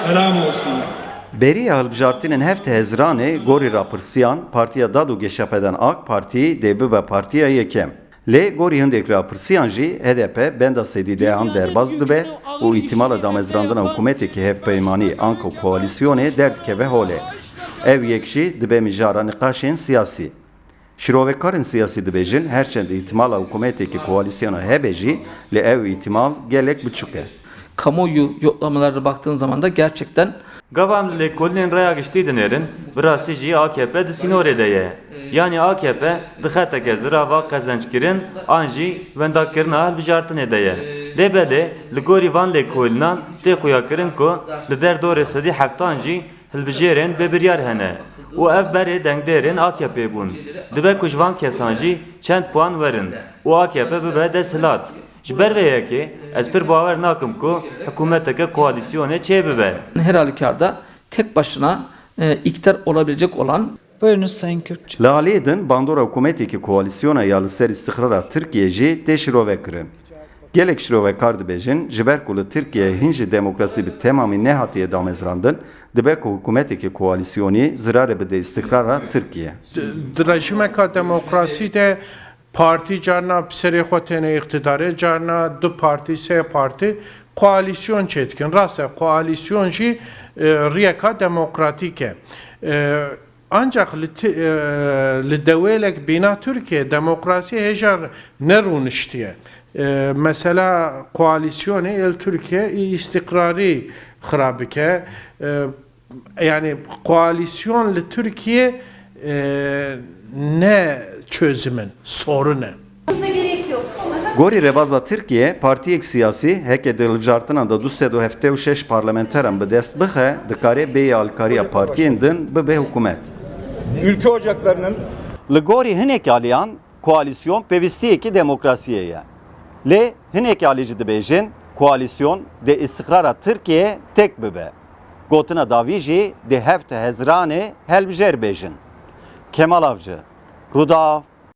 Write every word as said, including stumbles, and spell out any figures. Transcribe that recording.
Selam olsun. Beriya hilbijartinên heft Hezranê gorî rapirsiyan, Partiya Dad û Geşepeden AK Partî dê bibe partiya yekem. Lê gorî hindek rapirsiyan jî H D P benda sedî dehan derbas dibe û îtîmala damezrandina hikûmetekî hevpeymanî anko koalîsyonê derdikeve holê. Ew yek jî dibe mijara niqaşên siyasî. Şîrovekarên siyasî dibêjin, her çend îtîmala hikûmetekî koalîsyona hebe jî, lê ew îtîmal gelek biçûk e. Kamuoyu yoklamalarına baktığın zaman da gerçekten Gava em li lêkolînên raya giştî dinêrin, bi rastî jî A K P di sînorê de ye. Yanî A K P di xeteke zirav a qezenckirin an jî wendakirina hilbijartinê de ye. Lê belê li gorî van lêkolînan tê xuyakirin ku li derdorê sedî heftan jî hilbijêrên bêbiryar hene û ev berê dengdêrên A K P'ê bûn. Dibe ku ji van kesan jî çend puan werin û A K P bibe desthilat. Ji ber vê yekê ez pir bawer nakim ku hikûmeteke koalîsyonê çêbibe. Her halükarda tek başına e, iktidar olabilecek olan Buyurunuz Sayın Kürkçü. Li aliyê din bandora hikûmetekî koalîsyona ya li ser îstixrara Tirkiyê jî tê şirovekirin. Gelek şirovekar dibêjin, ji ber ku li Tirkiyeyê hîn jî demokrasî bi temamî nehatiye damezrandin, dibe ku hikûmetekî koalîsyonî zirarê bide îstixrara Tirkiyê. Di, di rejîmeka demokrasî de partî carna bi serê xwe têne îqtidarê, carna du partî, sê partî koalîsyon çêdikin. Rast e, koalîsyon jî, e, riyeka demokratîk e. E, Ancak li ti-, e, li dewêlek bîna Tirkiye demokrasî hêja nerûniştiye. E, mesela koalîsyonê êl Tirkiye î îstîqrarî xirab bike. E, yani koalîsyon li Tirkiye, e, ne çözümün, sorun e. Gorî rêbaza Tirkiye, partiyek siyasî heke di hilbijartinan de du sed û heftê û şeş parlamenteran bi dest bixe, dikare bêyî alîkariya partiyên din bibe hikûmet. Ülke ocaklarının Li gorî hinek aliyan koalîsyon pêvîstiyekî demokrasiyê ye. Lê hinek alî jî dibêjin koalîsyon dê îstixrara Tirkiyeyê têk bibe. Gotina dawî jî dê heft Hezranê helbijêr bêjin. Kemal Avcı, Rûdaw,